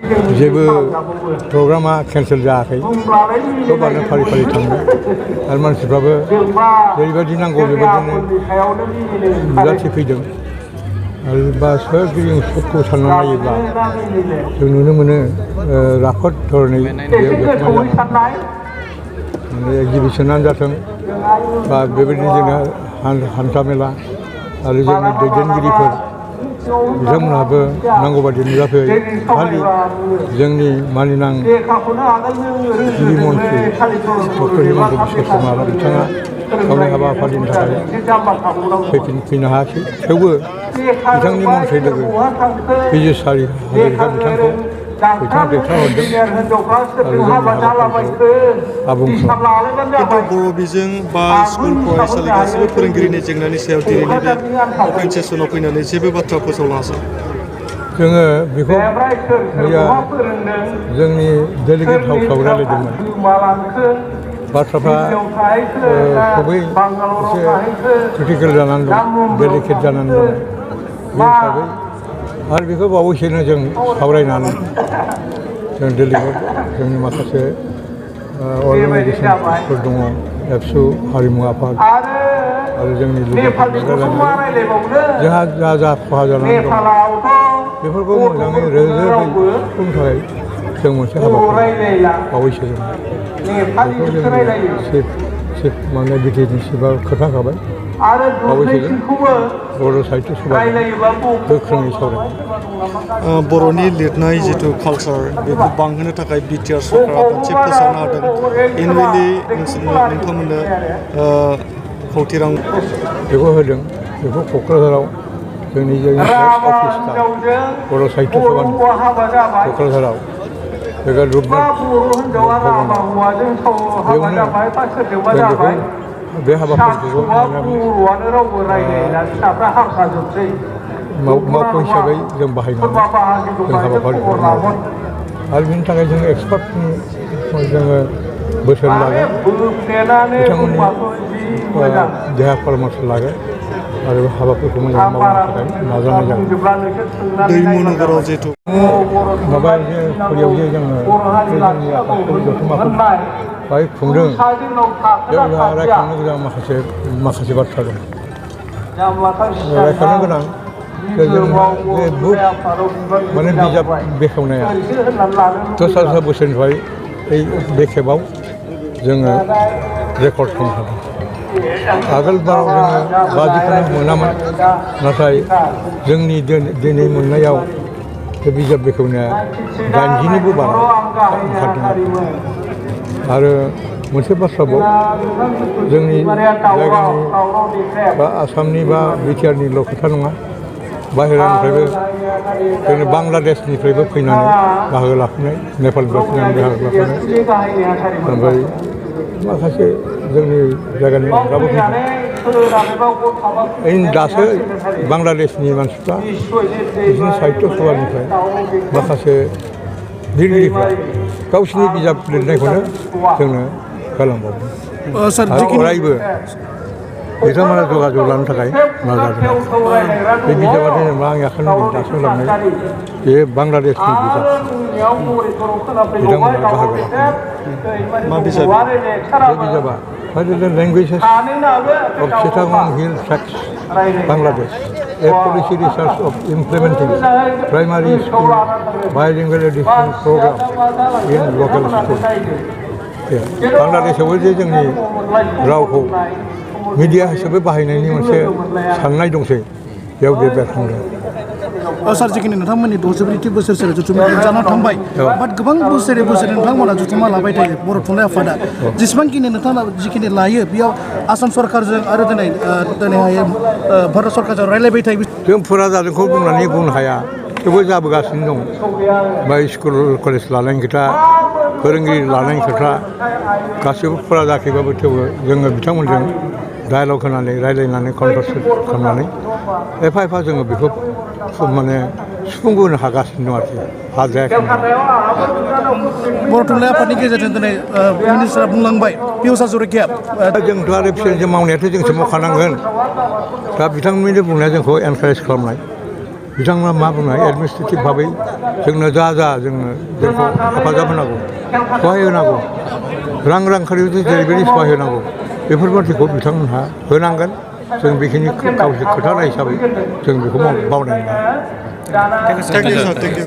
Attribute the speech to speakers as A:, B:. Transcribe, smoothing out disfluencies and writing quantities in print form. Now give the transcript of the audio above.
A: जेबो प्रग्रामा केन्सेल जायाखै गोबांनो फारि फारि थांदों आरो मानसिफ्राबो जेरैबायदि नांगौ बेबायदिनो नुजाथि फैदों आरो बा सोरगिदिं सबखौ सानना नायोब्ला जों नुनो मोनो राफोद धरनै बेयाव माने एक्जिबिसनानो जाथों बा बेबायदिनो जोंना हान्था मेला आरो जोंनि दैदेनगिरिफोर बिथांमोनहाबो नांगौ बायदि नुजाफैयो खालि जोंनि मानिनां गिबि मन्थ्रि डक्टर हिमन्त बिश्व शर्मा बिथाङा गावनि हाबाफारिनि थाखाय फैनो हायाखै थेवबो बिथांनि मन्थ्रि लोगो बिजेसारि हाजरिका बिथांखौ दैथायहरदों आरो जोंनि हाबाफारिखौ आबुं
B: खिन्थु बर' बिजों बा स्कुल फरायसालि गासैबो फोरोंगिरिनि जेंनानि सायाव दिनैनि बे अपेन सेसनाव फैनानै जेबो बाथ्रा फोसावलाङासै
A: जोङो बेखौ मैया जोंनि डेलिगेट हाउसआव रायज्लायदोंमोन बाथ्राफ्रा गुबै एसे क्रिटिकेल जानानै दं डेलिकेट जानानै दं बे हिसाबै आरो बेखौ बावैसोनो जों सावरायनानै जों डेलिगेट जोंनि माखासे अर्गानाइजेसनफोर दङ एबसु हारिमु आफाद आरो जोंनि लोगोफोरजों रायज्लायनानै जोंहा जा खहा जानानै दं बेफोरखौ मोजाङै रोजोबै सुफुंनो थाखाय जों मोनसे हाबाफारि बावैसो जों बेखौ जोंनि चिफ माने बिटिएडनि चिफआ खोन्थाखाबाय बावैसो जों बर' साहित्य सभायाव गोख्रोङै सावरायबाय
B: बर'नि लिरनाय जिथु कालचार बेखौ बांहोनो थाखाय बिटिआर सरकारा मोनसे फोसावना होदों एनुवेलि नोंथांमोननो खौथि रां
A: बेखौ होदों बेखौ क'क्राझाराव जोंनि अफिसआ बर' साहित्य सभानि क'क्राझाराव बेखौ रुपनाथ बेयावनो जों बेखौ बे हाबाफारिखौ मावख' हिसाबै जों बाहायनानै जों हाबाफारिखौ मावगोन आरो बिनि थाखाय जों एक्सपार्टनि जोङो बोसोन लागोन बिथांमोननि देहा परामर्श लागोन आरो हाबाफोरखौ मोजां मावनो थाखाय नाजानाय जागोन
B: दैमु नोगोराव जिहेतु
A: माबा जे फरियाव जे जोङो जोंनि आफादखौ जथुम्माखौ बाहाय खुंदों बेयाव जोंहा रायखांनो गोनां माखासे बाथ्रा दं रायखांनो गोनां जों बे बुक माने बिजाब बेखेवनाया दस्रा बोसोरनिफ्राय बे खेबाव जोङो रेकर्ड खालामनो हादों आगोल बाराव जोङो बाजिखौनो मोनामोन नाथाय जोंनि दिनै मोननायाव बे बिजाब बेखेवनाया 80निबो बारा ओंखारदों आरो मोनसे बाथ्राबाव जोंनि जायगानि बा आसामनि बा बिटिआरनिल' खोथा नङा बाहेरानिफ्रायबो जोंनि बांलादेशनिफ्रायबो फैनानै बाहागो लाफैनाय नेपालनिफ्राय फैनानै बाहागो लाफैनाय ओमफ्राय माखासे जोंनि जायगानि अनगाबो फैदों दासो बांलादेशनि मानसिफ्रा बिदिनो साहित्य सभानिफ्राय माखासे लिरगिरिफ्रा गावसिनि बिजाब लिरनायखौनो जोंनो होलांबावदों आरो अरायबो बिथांमोना जगाजग लानो थाखाय नाजादों बे बिजाबा जेनेबा आंनि आखाइनि दासो लांनाय बे बांलादेशनि बिजाब बिथांमोना बाहागो लाफैनाय
B: मा बिजाब
A: बे बिजाबा languages of Chittagong hill tracts Bangladesh a policy research of implementing primary school bilingual education program in local school बांलादेशआवबो जे जोंनि रावखौ मिडिया हिसाबै बाहायनायनि मोनसे साननाय दंसै बेयाव बे बेरखांदों
C: सार जिखिनि नोंथांमोननि 60 बोसोरसो जथुम्मा जाना थांबाय बाट गोबां बोसोरे नोंथांमोना जथुम्मा लाबाय थायो बर' थुनलाइ आफादा जेसेबांखिनि नोंथाङा जिखिनि लायो बेयाव आसाम सरकारजों आरो दिनैहाय भारत सरकारजों रायज्लायबाय थायो
A: जों फुरा जादोंखौ बुंनो हाया थेवबो जाबोगासिनो दं बा स्कुल कलेज लानायनि खोथा फोरोंगिरि लानायनि खोथा गासैबो फुरा जायाखैबाबो थेवबो जोङो बिथांमोनजों डायलग होनानै रायज्लायनानै कनभारसेसन खालामनानै एफा जोङो बेखौ माने सुफुंबोनो हागासिनो दं आरोखि हाजायाखै
C: बर' थुनलाइ आफादनि गेजेरजों दिनै मिनिस्टारा बुंलांबाय पियुष हाजरिकाया
A: जोंथ' आरो फिल्म मावनायाथ' जोंसो मावखानांगोन दा बिथांमोननि बुंनाया जोंखौ एनकारेज खालामनाय बिथांमोना मा बुङो एडमिनिस्ट्रेटिभ भाबै जोंनो जा जोंनो जोंखौ हेफाजाब होनांगौ सहाय होनांगौ रांखान्थियाव जेरैबायदि सहाय होनांगौ बेफोरबादिखौ बिथांमोनहा होनांगोन जों बेखिनि गावसोर खोथा हिसाबै जों बेखौ बावनाय नङा
B: thank you sir thank U